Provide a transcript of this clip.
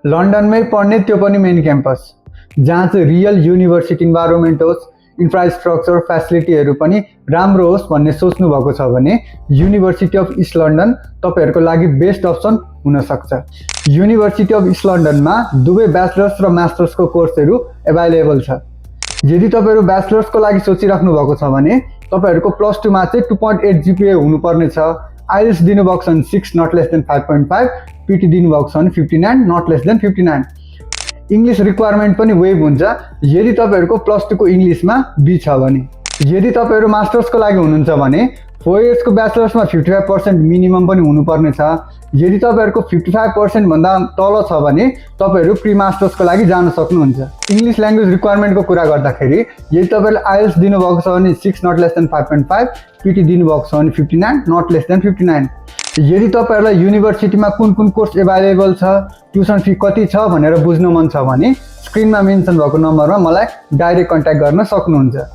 लन्डनमै पढ्ने त्यो पनि मेन क्याम्पस, जहाँ चाहिँ रियल युनिभर्सिटी इन्भाइरोमेन्ट होस्, इन्फ्रास्ट्रक्चर फ्यासिलिटीहरू पनि राम्रो होस् भन्ने सोच्नु भएको छ भने युनिभर्सिटी अफ इस्ट लन्डन तपाईहरूको लागि बेस्ट अप्सन हुन सक्छ। युनिभर्सिटी अफ इस्ट लन्डनमा दुवै ब्याचलर्स र मास्टर्सको कोर्सहरू अभाइलेबल छ। यदि तपाईहरू ब्याचलर्सको लागि सोचिराख्नु भएको छ भने तपाईहरूको +2 मा चाहिँ 2.8 GPA हुनुपर्ने छ। आइएल्स दिनुभएको छ भने 6 नट लेस देन 5.5, पिटी दिनुभएको छ भने 59 not less than 59। English requirement पनि वेभ हुन्छ यदि तपाईहरूको +2 को इङ्ग्लिसमा बी छ भने। यदि तपाईहरू मास्टर्सको लागि हुनुहुन्छ भने 4 इयर्सको ब्याचलर्समा 55% मिनिमम पनि हुनुपर्ने छ। यदि तपाईहरूको 55% भन्दा तल छ भने तपाईहरू प्री मास्टर्सको लागि जान सक्नुहुन्छ। इङ्ग्लिस ल्याङ्ग्वेज रिक्वायरमेन्टको कुरा गर्दाखेरि यदि तपाईले आइएल्स दिनुभएको छ भने 6 नट लेस देन 5.5, पिटी दिनुभएको छ भने 59 नट लेस देन 59। यदि तपाईहरुलाई युनिभर्सिटीमा कुन कुन कोर्स अभाइलेबल छ, ट्युसन फी कति छ भनेर बुझ्न मन छ भने स्क्रिनमा मेन्सन भएको नम्बरमा मलाई डाइरेक्ट कन्ट्याक्ट गर्न सक्नुहुन्छ।